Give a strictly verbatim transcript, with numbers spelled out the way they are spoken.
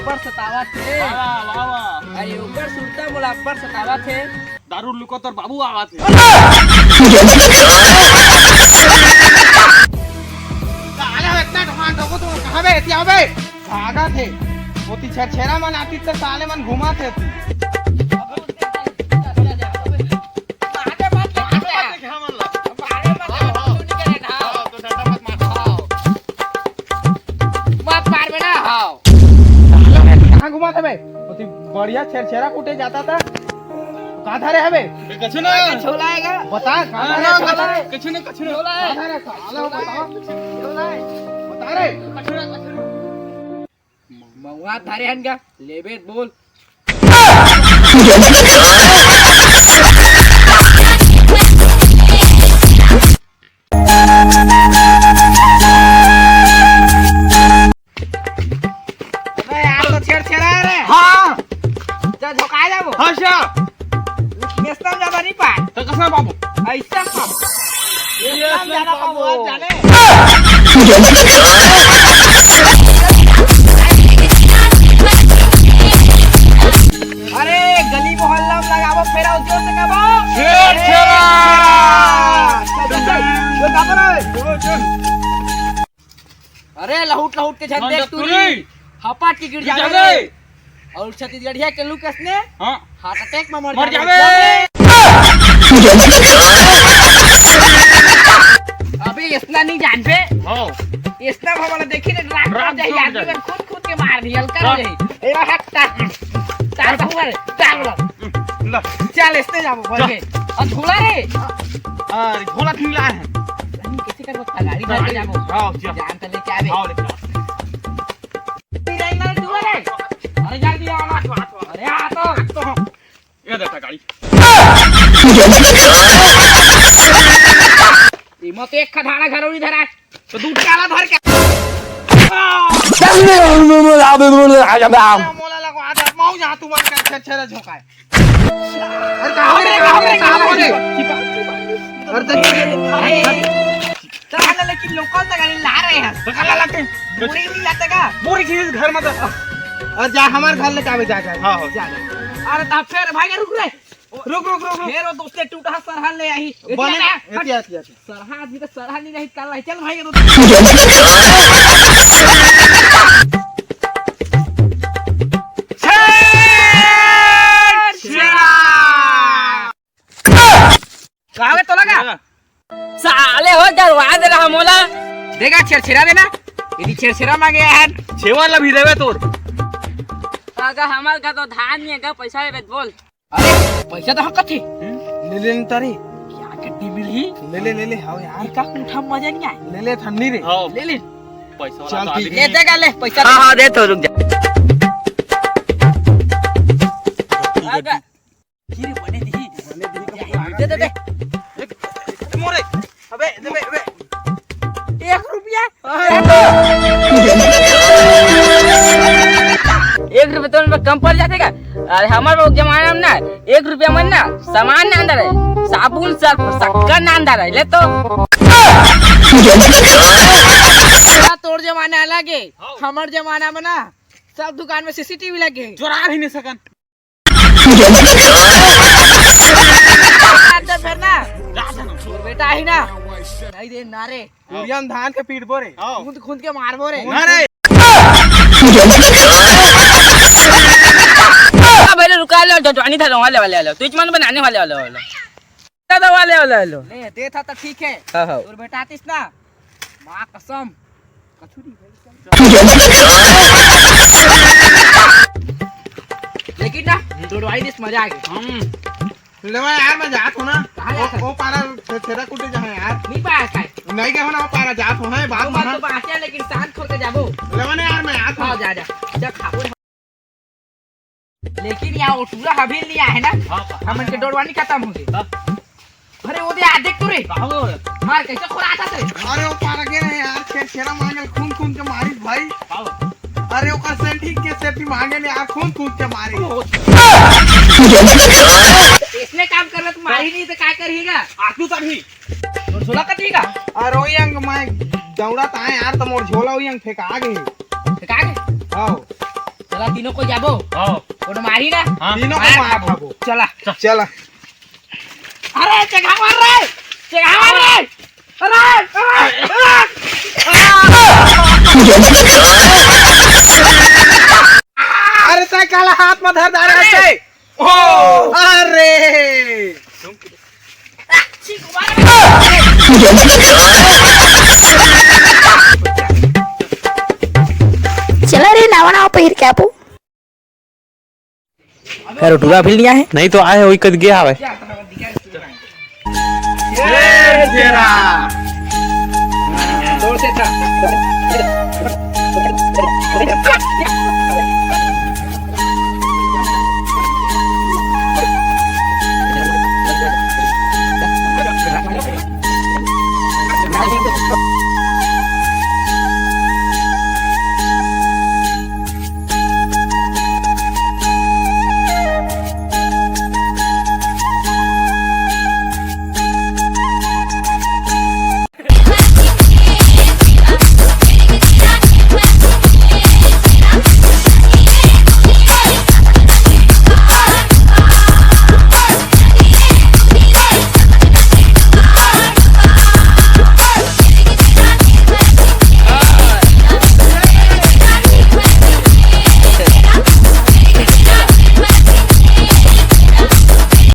अब्बड़ सतावत हे। वाह, वाह, वाह। अरे, ओकर सुरता मोला अब्बड़ सतावत हे। दारू लुको तोर बाबू आवत हे। साले, इतना ढोंग ढोंगो तो कहाँ बे? एती आओ बे। भागत हे। ओती छेरछेरा मन आती त साले मन घूमत हे। मारे मत, मारे मत, मारे मत, हाँ, हाँ। हाँ, तो डंडा मत मार। हाँ। मत मारबे ना, हाँ। कहाँ घुमात हबे? ओती बढ़िया छेरछेरा कूटे जाता था। का धरे हबे? कछु ना। झोला आएगा। बता, का ना, धरे ना, हबे? कछु ना, कछु ना। झोला है। का धरे? साला बता। झोला है। बता रे। कछु ना, कछु ना। मउहा धरे हन का? लेबे त बोल। अबे यार, तो छेरछेरा है रे। हाँ। जा झोंका जाबो। हाँ, अच्छा। नेस्ता ज्यादा नहीं पाए। तो कसम बाबू। ऐसा कब? ये एकदम ज्यादा पाबो, पाबो। जाने। अरे, गली मोहल्ला में लगाबो, फेर अउ जोर से गाबो। छेरछेरा। चल, चल, चल। ये गाबो रे। अरे, लहुट लहुट के झन देख टूरी। हपट के गिर जाबे। अउ छत्तीसगढ़िया के लुक असने हाँ। हार्ट अटैक में मर मर जाबे। जाबे। अबे एतना नहीं जानबे। हाँ। एतना भला देखी ने रात रात जाही, जोड़ आदमी जाही। मन खुद खुद के मार दी, हल्का हो हाँ। जाही। ए हट, तार, तार, तार, तार, ला। चल, एसने जाबो, बोल जा। के। अउ झोला रे। अरे, झोला नहीं लाए हैं। नहीं, किसी का वो तगाड़ी धर के गाड़ी। जाबो। हाँ, जा। जान तो लेके आवे। हाँ, लेके आ। तेरा इधर दुआ रे। अरे, जल्दी आ ना। अरे, आ तो। ये देखा गाड़ी। इमा तो एक खधाड़ा घरो नहीं धरा है। तो दूध काला भर के। मोला लगवा दे, मऊ जहाँ तू मर कर छेरछेरा झोंकाए। अरे कहाँ रे, कहाँ रे, कहाँ रे? अरे तो अरे, साला लेकिन लोकल तक गाड़ी ला रहे हैं। तो काला लाते? बोरी भी लाते का? बोरी चीज घर में तो। अरे जा हमारे घर लेके आवे जा, जा। हाँ, हाँ। जा, जा। अरे तो फिर भाई रुक रे। रुक, रुक, रुक, रुक। फेर वो दोस्ते टूटा सरहा ले आही। बने, एतिया, एतिया, एतिया। सरहा आदमी तो सरहा नहीं रही, काला। चल भाई, ये तो कहाँ गए तोला का? साले हो, डरवा दे रहा मोला। देखा, छेरछेरा देना। यदि छेरछेरा मांगे यार। छेवा ला भी देवे तोर। अगर हमार का तो धान नहीं है, का पैसा है, बोल। अरे, पैसा तो हकत हे। ले ले, नहीं तारी। क्या गड्डी मिलही? ले ले, ले ले, हाव यार। इका उठा मजा नहीं आए। ले ले, ठंडी रे। हाँ। ले ले। पैसा चल, वाला तो ठीक आदमी है। ले देगा, ले, पैसा हाँ, दे। हाँ, दे तो, रुक जा। आगा। खीर बने दी। दे, दे, दे। एक, मोरे। अबे, दे, बे, बे। एक रुपया। एक रुपया तो उन पर कम पड़ जाते का? अरे हमारे लोग जमाना में ना, एक रुपया में ना सामान ना अंदर है, साबुन, सर्फ, शक्कर ना अंदर है। ले तो। तोर जमाना अलग है, हमर जमाना में ना सब दुकान में सीसीटीवी लगे। चोरा भी नहीं सकन। अंदर फिर ना। तोर बेटा ही ना। नहीं दे ना रे। उड़िया में धान के पीटबो रे। हाँ। कूद कूद के मारबो रे। ना रे। अब पहले रुका लो, जो जवानी था, वहाँ लेवा ले लो। तू मन बनाने वाले वाले वाले। दादा वाले वाले वाले। ले, दे था तो ठीक है। हाँ, हाँ। तोर बेटा आतिस ना, माँ कसम। कछुरी। लेकिन ना, दौड़वाई दिस मजा आ गया। हम लेवा यार, मैं जात हूँ ना। कहाँ जात हूँ? वो, वो पारा छे-, छेरा कूटे जहाँ यार। नहीं पाया का? नहीं गया हूँ ना, वो पारा जात हूँ, है, बात वो बात माना। तो बात है, लेकिन शांत होके जाबो। लेवा ना यार, मैं जात हूँ। हाँ, जा, जा। जा, खाबो। लेकिन यहाँ ओटूरा हबील नहीं आया है ना? हाँ, हाँ। हमन के डोरवानी खत्म हो गई। हाँ। अरे, वो दे, आ देख तू रे। कहाँ हो? मार, कैसे खोराता थे? अरे, वो पारा गए रहे यार, छे-, छेरा मांगे, खून, खून के मारिस भाई। कहाँ हो? अरे, ओकर सेंटी के सेंटी मांगे ने यार, खून कूद के मारे। इसने काम करना तो मारी नहीं तो क्या करेगा? आतू तभी। तो झोला कटेगा? अरे, वही अंग मैं दौड़त आए यार, तो मोर झोला वही अंग फेंका गए। फेंका गए? हाँ। तो तीनों को जाबो। हाँ। कोनो मारी ना। हाँ। तीनों को मार खाबो। चला। चला। अरे, चेघा मार रे। चेघा मार रे। अरे, अरे, अरे। अरे, तैं काला हाथ में धर डारे हस। ओ। अरे। चला रे, नावा नावा पहिर के आबो। का रे टूरा अभी नइ आय हे? नहीं तो आय हे, वही कद गे हवय।